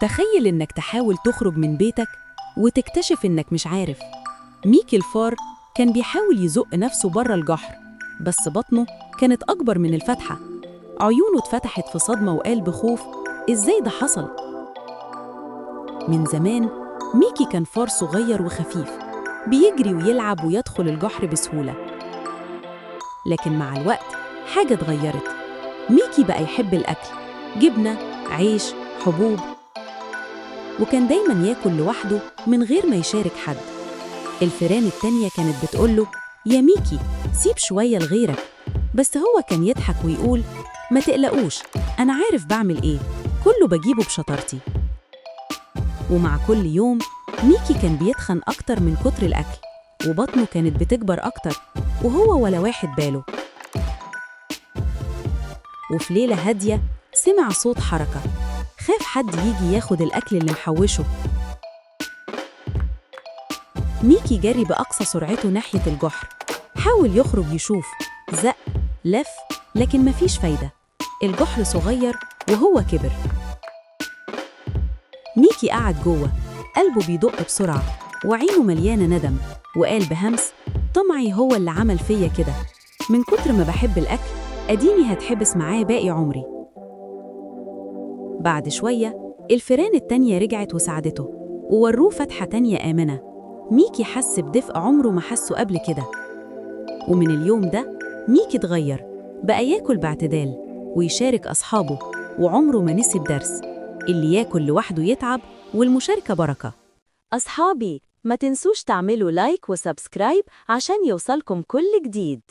تخيل إنك تحاول تخرج من بيتك وتكتشف إنك مش عارف. ميكي الفار كان بيحاول يزق نفسه بره الجحر، بس بطنه كانت أكبر من الفتحة. عيونه اتفتحت في صدمة وقال بخوف: إزاي ده حصل؟ من زمان ميكي كان فار صغير وخفيف، بيجري ويلعب ويدخل الجحر بسهولة. لكن مع الوقت حاجة اتغيرت. ميكي بقى يحب الأكل، جبنة، عيش، حبوب، وكان دايماً ياكل لوحده من غير ما يشارك حد. الفيران التانية كانت بتقوله: يا ميكي، سيب شوية لغيرك. بس هو كان يضحك ويقول: ما تقلقوش، أنا عارف بعمل إيه، كله بجيبه بشطارتي. ومع كل يوم ميكي كان بيتخن أكتر من كتر الأكل، وبطنه كانت بتكبر أكتر، وهو ولا واحد باله. وفي ليلة هادية سمع صوت حركة، خاف حد يجي ياخد الأكل اللي محوشه. ميكي جري بأقصى سرعته ناحية الجحر، حاول يخرج يشوف، زق، لف، لكن مفيش فايدة. الجحر صغير وهو كبر. ميكي قعد جوه، قلبه بيدق بسرعة وعينه مليانة ندم، وقال بهمس: طمعي هو اللي عمل فيا كده، من كتر ما بحب الأكل أديني هتحبس معاه باقي عمري. بعد شوية الفيران التانية رجعت وساعدته ووروه فتحة تانية آمنة. ميكي حس بدفء عمره ما حسه قبل كده. ومن اليوم ده ميكي اتغير، بقى ياكل باعتدال ويشارك أصحابه، وعمره ما نسي الدرس: اللي ياكل لوحده يتعب، والمشاركة بركة. أصحابي، ما تنسوش تعملوا like و subscribe عشان يوصلكم كل جديد.